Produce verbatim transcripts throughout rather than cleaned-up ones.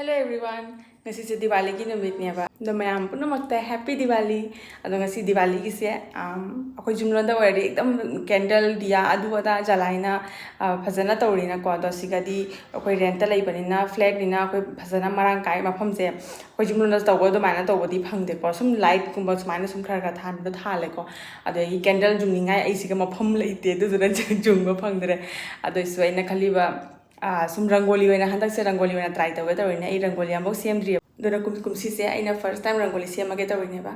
Hello everyone, ꯉꯁꯤꯁꯦ ꯗꯤꯋꯥꯂꯤꯒꯤ ꯅꯨꯃꯤꯠꯅꯦꯕ꯫ ꯑꯗꯣ ꯃꯌꯥꯝ ꯄꯨꯝꯅꯃꯛꯇ Happy Diwali꯫ ꯑꯗꯣ ꯉꯁꯤ ꯗꯤꯋꯥꯂꯤꯒꯤꯁꯦ, ꯑꯝ, ꯑꯩꯈꯣꯏ ꯌꯨꯝꯂꯣꯟꯗ ꯑꯣꯏꯔꯗꯤ ꯑꯦꯛꯗꯝ candle, ꯗꯤꯌꯥ, ꯑꯗꯨ ꯑꯗꯥ ꯖꯂꯥꯏꯅ, ꯑ, ꯐꯖꯅ ꯇꯧꯔꯤꯅꯀꯣ꯫ ꯑꯗꯣ ꯁꯤꯒꯗꯤ ꯑꯩꯈꯣꯏ rentꯇ ꯂꯩꯕꯅꯤꯅ, flatꯅꯤꯅ ꯑꯩꯈꯣꯏ ꯐꯖꯅ ꯃꯔꯥꯡ ꯀꯥꯏ ꯃꯐꯝꯁꯦ꯫ ꯑꯩꯈꯣꯏ ꯌꯨꯝꯂꯣꯟꯗ ꯇꯧꯕ ꯑꯗꯨꯃꯥꯏꯅ ꯇꯧꯕꯗꯤ ꯐꯪꯗꯦꯀꯣ꯫ ꯁꯨꯝ lightꯀꯨꯝꯕ ꯁꯨꯃꯥꯏꯅ ꯁꯨꯝ ꯈꯔ ꯈꯔ ꯊꯥꯟꯕꯗꯣ ꯊꯥꯜꯂꯦꯀꯣ꯫ ꯑꯗꯒꯤ candle ꯌꯨꯡꯅꯤꯡꯉꯥꯏ ꯑꯩꯁꯤꯒ ꯃꯐꯝ ꯂꯩꯇꯦ, ꯑꯗꯨꯗꯨꯅ ꯌꯨꯡꯕ ꯐꯪꯗ꯭ꯔꯦ꯫ ꯑꯗꯨꯏꯁꯨ ꯑꯩꯅ ꯈꯜꯂꯤꯕ, ꯑ, ꯁꯨꯝ ꯔꯪꯒꯣꯂꯤ ꯑꯣꯏꯅ, ꯍꯟꯗꯛꯁꯦ ꯔꯪꯒꯣꯂꯤ ꯑꯣꯏꯅ try ꯇꯧꯒꯦ ꯇꯧꯔꯤꯅꯦ꯫ ꯑꯩ ꯔꯪꯒꯣꯂꯤ ꯑꯃꯐꯥꯎ ꯁꯦꯝꯗ꯭ꯔꯤꯑꯕ꯫ ꯑꯗꯨꯅ ꯀꯨꯝ-, ꯀꯨꯝꯁꯤꯁꯦ ꯑꯩꯅ first time ꯔꯪꯒꯣꯂꯤ ꯁꯦꯝꯃꯒꯦ ꯇꯧꯔꯤꯅꯦꯕ꯫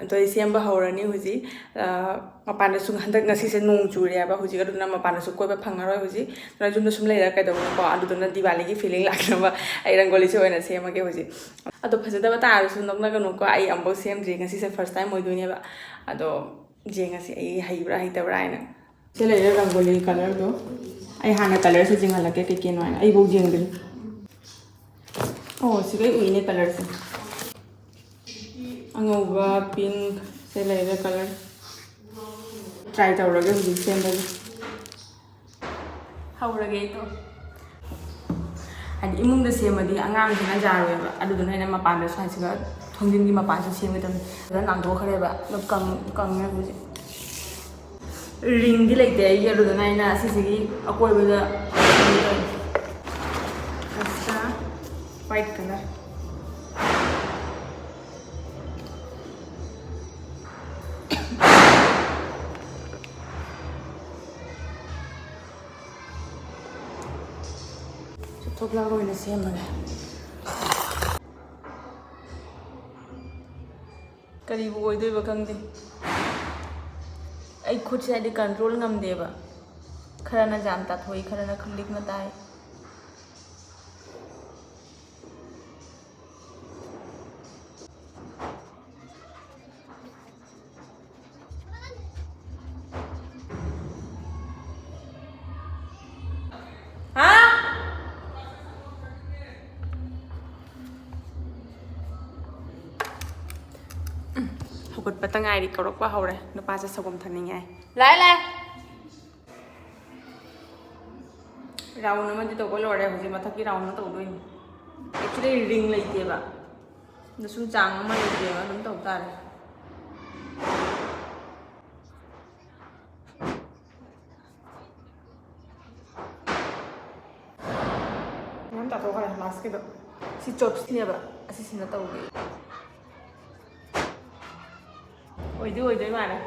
ꯑꯗꯣ ꯑꯩ ꯁꯦꯝꯕ ꯍꯧꯔꯅꯤ ꯍꯧꯖꯤꯛ꯫ ꯑ, ꯃꯄꯥꯟꯗꯁꯨ ꯍꯟꯗꯛ ꯉꯁꯤꯁꯦ ꯅꯣꯡ ꯆꯨꯔꯦꯕ ꯍꯧꯖꯤꯛ, ꯑꯗꯨꯅ ꯃꯄꯥꯟꯗꯁꯨ ꯀꯣꯏꯕ ꯐꯪꯉꯔꯣꯏ ꯍꯧꯖꯤꯛ꯫ ꯑꯗꯨꯅ ꯌꯨꯝꯗ ꯁꯨꯝ ꯂꯩꯔꯒ ꯀꯩꯗꯧꯅꯤꯀꯣ? ꯑꯗꯨꯗꯨꯅ ꯗꯤꯋꯥꯂꯤꯒꯤ feeling ꯂꯥꯛꯅꯕ ꯑꯩ ꯔꯪꯒꯣꯂꯤꯁꯦ ꯑꯣꯏꯅ ꯁꯦꯝꯃꯒꯦ ꯍꯧꯖꯤꯛ꯫ ꯑꯗꯣ ꯐꯖꯗꯕ ꯇꯥꯔꯁꯨ ꯅꯣꯛꯅꯒꯅꯨꯀꯣ, ꯑꯩ ꯑꯃꯐꯥꯎ ꯁꯦꯝꯗ꯭ꯔꯤ, ꯉꯁꯤꯁꯦ first time ꯑꯣꯏꯗꯣꯏꯅꯦꯕ꯫ ꯑꯗꯣ ꯌꯦꯡꯉꯁꯤ ꯑꯩ ꯍꯩꯕ꯭ꯔꯥ ꯍꯩꯇꯕ꯭ꯔꯥ ꯍꯥꯏꯅ꯫ ꯁꯤ ꯂꯩꯔꯦ ꯔꯪꯒꯣꯂꯤ colourꯗꯣ꯫ ꯑꯩ ꯍꯥꯟꯅ colourꯁꯦ ꯌꯦꯡꯍꯜꯂꯛꯀꯦ ꯀꯩ ꯀꯩꯅꯣ ꯍꯥꯏꯅ, ꯑꯩꯐꯥꯎ ꯌꯦꯡꯗ꯭ꯔꯤ꯫ ꯑꯣ, ꯁꯤꯒꯩ ꯎꯏꯅꯦ colourꯁꯦ꯫ ꯑꯉꯧꯕ, pink, ꯁꯤ ꯂꯩꯔꯦ colour꯫ Try ꯇꯧꯔꯒꯦ ꯍꯧꯖꯤꯛ ꯁꯦꯝꯕꯒꯤ꯫ ꯍꯧꯔꯒꯦ ꯑꯩꯗꯣ꯫ ꯍꯥꯏꯗꯤ ꯏꯃꯨꯡꯗ ꯁꯦꯝꯃꯗꯤ ꯑꯉꯥꯡꯁꯤꯅ ꯌꯥꯔꯣꯏꯕ, ꯑꯗꯨꯗꯨꯅ ꯑꯩꯅ ꯃꯄꯥꯟꯗ ꯁ꯭ꯋꯥꯏꯁꯤꯒ ꯊꯣꯡꯖꯤꯟꯒꯤ ꯃꯄꯥꯟꯁꯤ ꯁꯦꯝꯒꯦ ꯇꯧꯅꯤ꯫ ꯐꯖꯅ ꯅꯥꯟꯊꯣꯛꯈ꯭ꯔꯦꯕ, ꯑꯗꯣ ꯀꯪ-, ꯀꯪꯉꯦ ꯍꯧꯖꯤꯛ꯫ Ringꯗꯤ ꯂꯩꯇꯦ ꯑꯩꯒꯤ, ꯑꯗꯨꯗꯨꯅ ꯑꯩꯅ ꯑꯁꯤꯁꯤꯒꯤ ꯑꯀꯣꯏꯕꯗ ꯁꯦꯝꯒꯦ ꯇꯧꯅꯤ꯫ ꯑꯁꯤꯗ white colour꯫ ꯊꯣꯛꯂꯛꯑꯒ ꯑꯣꯏꯅ ꯁꯦꯝꯃꯒꯦ꯫ ꯀꯔꯤꯕꯨ ꯑꯣꯏꯗꯣꯏꯕ ꯈꯪꯗꯦ꯫ ꯑꯩ ꯈꯨꯠꯁꯦ ꯍꯥꯏꯗꯤ control ꯉꯝꯗꯦꯕ꯫ ꯈꯔꯅ ꯖꯥꯝ ꯇꯥꯊꯣꯛꯏ, ꯈꯔꯅ ꯂꯤꯛꯅ ꯇꯥꯏ꯫ ꯍꯥ? ꯎꯝ, ꯍꯧꯒꯠꯄꯇ ꯉꯥꯏꯔꯤ, ꯀꯧꯔꯛꯄ ꯍꯧꯔꯦ꯫ ꯅꯨꯄꯥꯁꯦ ꯁꯪꯒꯣꯝ ꯊꯛꯅꯤꯡꯉꯦ ꯍꯥꯏ꯫ ꯂꯥꯛꯑꯦ, ꯂꯥꯛꯑꯦ꯫ Round ꯑꯃꯗꯤ ꯇꯧꯕ ꯂꯣꯏꯔꯦ, ꯍꯧꯖꯤꯛ ꯃꯊꯛꯀꯤ round ꯑꯃ ꯇꯧꯗꯣꯏꯅꯤ꯫ Actually, ring ꯂꯩꯇꯦꯕ, ꯑꯗꯣ ꯁꯨꯝ ꯆꯥꯡ ꯑꯃ ꯌꯦꯡꯉ ꯑꯗꯨꯝ ꯇꯧ ꯇꯥꯔꯦ꯫ ꯃꯌꯥꯝ ꯇꯥꯊꯣꯛꯈ꯭ꯔꯦ ꯂꯥꯁꯀꯤꯗꯣ꯫ ꯁꯤ ꯆꯣꯞꯁꯅꯦꯕ, ꯑꯁꯤꯁꯤꯅ ꯇꯧꯒꯦ꯫ ꯑꯣꯏꯗꯤ ꯑꯣꯏꯗꯣꯏ ꯃꯥꯜꯂꯦ꯫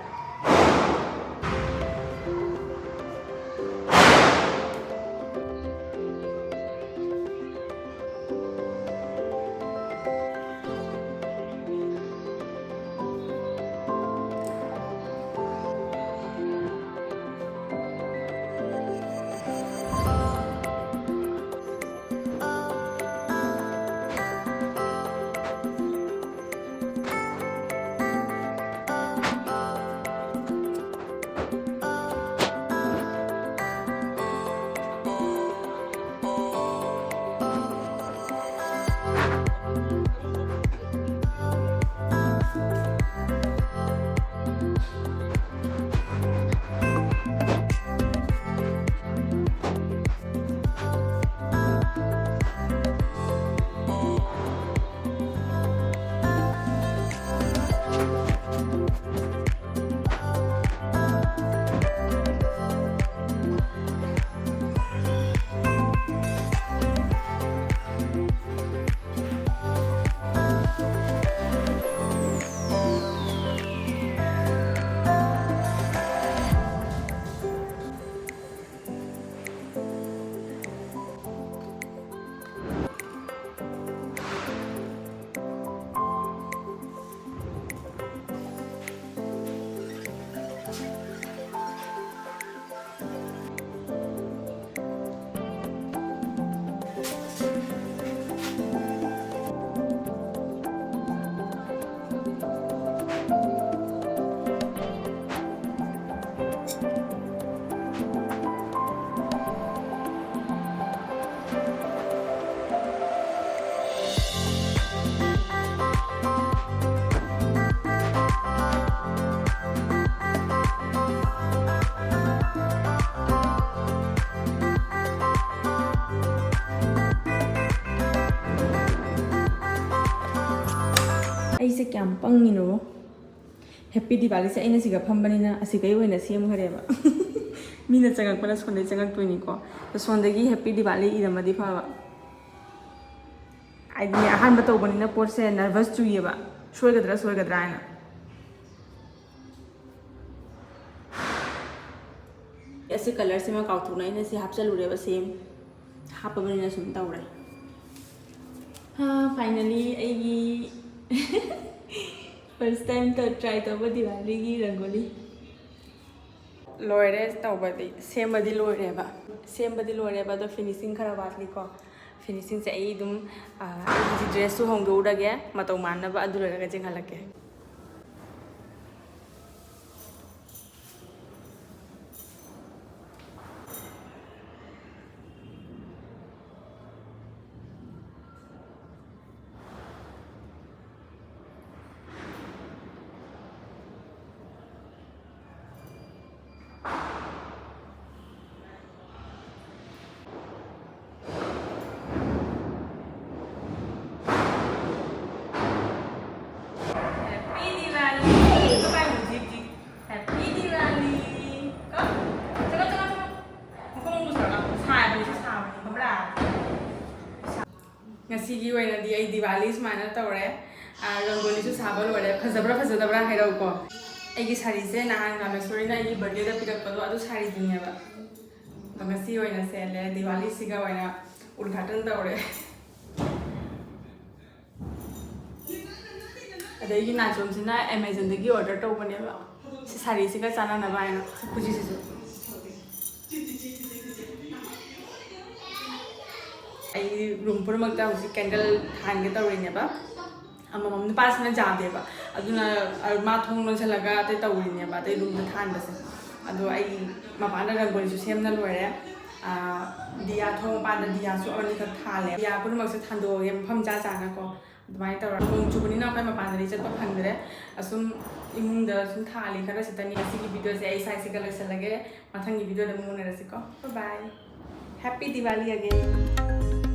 ꯀꯌꯥꯝ ꯄꯪꯉꯤꯅꯣ? ꯍꯦꯄꯤ ꯗꯤꯋꯥꯂꯤꯁꯦ ꯑꯩꯅ ꯁꯤꯒ ꯐꯝꯕꯅꯤꯅ ꯑꯁꯤꯗꯩ ꯑꯣꯏꯅ ꯁꯦꯝꯈ꯭ꯔꯦꯕ꯫ ꯃꯤꯅ ꯆꯪꯉꯛꯄꯅ ꯁꯣꯝꯗꯩ ꯆꯪꯉꯛꯇꯣꯏꯅꯤꯀꯣ꯫ ꯑꯗꯣ ꯁꯣꯝꯗꯒꯤ ꯍꯦꯄꯤ ꯗꯤꯋꯥꯂꯤ ꯏꯔꯝꯃꯗꯤ ꯐꯕ꯫ ꯍꯥꯏꯗꯤ ꯑꯍꯥꯟꯕ ꯇꯧꯕꯅꯤꯅ ꯄꯣꯠꯁꯦ ꯅꯔꯚꯁ ꯆꯨꯏꯌꯦꯕ, ꯁꯣꯏꯒꯗ꯭ꯔꯥ ꯁꯣꯏꯒꯗ꯭ꯔꯥ ꯍꯥꯏꯅ꯫ ꯑꯁꯤ ꯀꯂꯔꯁꯤꯃ ꯀꯥꯎꯊꯣꯛꯅ ꯑꯩꯅ ꯁꯤ ꯍꯥꯞꯆꯜꯂꯨꯔꯦꯕ, ꯁꯦꯝ ꯍꯥꯞꯄꯕꯅꯤꯅ ꯁꯨꯝ ꯇꯧꯔꯦ꯫ ꯐꯥꯏꯅꯂꯤ ꯑꯩꯒꯤ ꯐꯥꯔꯁ ꯇꯥꯏꯝ ꯇ꯭ꯔꯥꯏ ꯇꯧꯕ ꯗꯤꯋꯥꯂꯤꯒꯤ ꯔꯪꯒꯣꯂꯤ꯫ ꯂꯣꯏꯔꯦ ꯇꯧꯕꯗꯤ, ꯁꯦꯝꯕꯗꯤ ꯂꯣꯏꯔꯦꯕ꯫ ꯁꯦꯝꯕꯗꯤ ꯂꯣꯏꯔꯦꯕ, ꯑꯗꯣ ꯐꯤꯅꯤꯁꯤꯡ ꯈꯔ ꯋꯥꯠꯂꯤꯀꯣ꯫ ꯐꯤꯅꯤꯁꯤꯡꯁꯦ ꯑꯩ ꯑꯗꯨꯝ, ꯑ, ꯑꯩ ꯍꯧꯖꯤꯛ ꯗ꯭ꯔꯦꯁꯁꯨ ꯍꯣꯡꯗꯣꯛꯎꯔꯒꯦ, ꯃꯇꯧ ꯃꯥꯟꯅꯕ, ꯑꯗꯨ ꯂꯣꯏꯔꯒ ꯆꯦꯡꯍꯜꯂꯛꯀꯦ꯫ Happy Diwali! Bye-bye, Mujib ji. Happy Diwali! Go! ꯆꯠꯂꯣ, ꯆꯠꯂꯣ, ꯆꯠꯂꯣ꯫ ꯃꯈꯣꯡ ꯄꯨꯁꯜꯂꯒ ꯁꯥꯕꯅꯤꯁꯨ ꯁꯥꯕꯅꯤ, ꯈꯪꯕ꯭ꯔꯥ? ꯉꯁꯤꯒꯤ ꯑꯣꯏꯅꯗꯤ ꯑꯩ ꯗꯤꯋꯥꯂꯤ ꯁꯨꯃꯥꯏꯅ ꯇꯧꯔꯦ꯫ ꯑꯥ, ꯔꯪꯒꯣꯂꯤꯁꯨ ꯁꯥꯕ ꯂꯣꯏꯔꯦ꯫ ꯐꯖꯕ꯭ꯔꯥ ꯐꯖꯗꯕ꯭ꯔꯥ ꯍꯥꯏꯔꯛꯎꯀꯣ꯫ ꯑꯩꯒꯤ ꯁꯥꯔꯤꯁꯦ ꯅꯍꯥꯟ ꯔꯥꯃꯦꯁꯣꯔꯤꯅ ꯑꯩꯒꯤ ꯕꯔꯊꯗꯦꯗ ꯄꯤꯔꯛꯄꯗꯣ, ꯑꯗꯨ ꯁꯥꯔꯤꯗꯨꯅꯦꯕ꯫ ꯑꯗꯣ ꯉꯁꯤ ꯑꯣꯏꯅ ꯁꯦꯠꯂꯦ, ꯗꯤꯋꯥꯂꯤꯁꯤꯒ ꯑꯣꯏꯅ ꯎꯗꯘꯥꯇꯟ ꯇꯧꯔꯦ꯫ ꯑꯗꯩ ꯑꯩꯒꯤ ꯅꯥꯆꯣꯝꯁꯤꯅ ꯑꯦꯃꯥꯖꯣꯟꯗꯒꯤ ꯑꯣꯔꯗꯔ ꯇꯧꯕꯅꯦꯕ, ꯁꯤ ꯁꯥꯔꯤꯁꯤꯒ ꯆꯥꯟꯅꯅꯕ ꯍꯥꯏꯅ, ꯁꯤ ꯈꯨꯖꯤꯁꯤꯁꯨ꯫ ꯑꯩ ꯔꯨꯝ ꯄꯨꯝꯅꯃꯛꯇ ꯍꯧꯖꯤꯛ ꯀꯦꯟꯗꯜ ꯊꯥꯟꯒꯦ ꯇꯧꯔꯤꯅꯦꯕ꯫ ꯑꯃꯃꯝ, ꯅꯨꯄꯥꯁꯤꯅ ꯌꯥꯗꯦꯕ, ꯑꯗꯨꯅ ꯃꯥ ꯊꯣꯡ ꯂꯣꯟꯁꯤꯜꯂꯒ ꯑꯇꯩ ꯇꯧꯔꯤꯅꯦꯕ, ꯑꯇꯩ ꯔꯨꯝꯗ ꯊꯥꯟꯕꯁꯦ꯫ ꯑꯗꯣ ꯑꯩ ꯃꯄꯥꯟꯗ ꯔꯪꯒꯣꯂꯤꯁꯨ ꯁꯦꯝꯅ ꯂꯣꯏꯔꯦ꯫ ꯑꯥ, ꯗꯤꯌꯥ, ꯊꯣꯡ ꯃꯄꯥꯟꯗ ꯗꯤꯌꯥꯁꯨ ꯑꯅꯤꯈꯛ ꯊꯥꯜꯂꯦ꯫ ꯗꯤꯌꯥ ꯄꯨꯝꯅꯃꯛꯁꯦ ꯊꯥꯟꯗꯣꯛꯑꯒꯦ ꯃꯐꯝ ꯆꯥ ꯆꯥꯅꯀꯣ꯫ ꯑꯗꯨꯃꯥꯏꯅ ꯇꯧꯔꯒ, ꯅꯣꯡ ꯆꯨꯕꯅꯤꯅ ꯑꯩꯈꯣꯏ ꯃꯄꯥꯟꯗꯗꯤ ꯆꯠꯄ ꯐꯪꯗ꯭ꯔꯦ꯫ ꯑꯁꯨꯝ ꯏꯃꯨꯡꯗ ꯁꯨꯝ ꯊꯥꯜꯂꯤ ꯈꯔ ꯁꯤꯠꯇꯅꯤ꯫ ꯉꯁꯤꯒꯤ ꯚꯤꯗꯤꯑꯣꯁꯦ ꯑꯩ ꯁ꯭ꯋꯥꯏꯁꯤꯒ ꯂꯣꯏꯁꯤꯜꯂꯒꯦ꯫ ꯃꯊꯪꯒꯤ ꯚꯤꯗꯤꯑꯣꯗ ꯑꯃꯨꯛ ꯎꯅꯔꯁꯤꯀꯣ꯫ Bye bye. Happy Diwali again.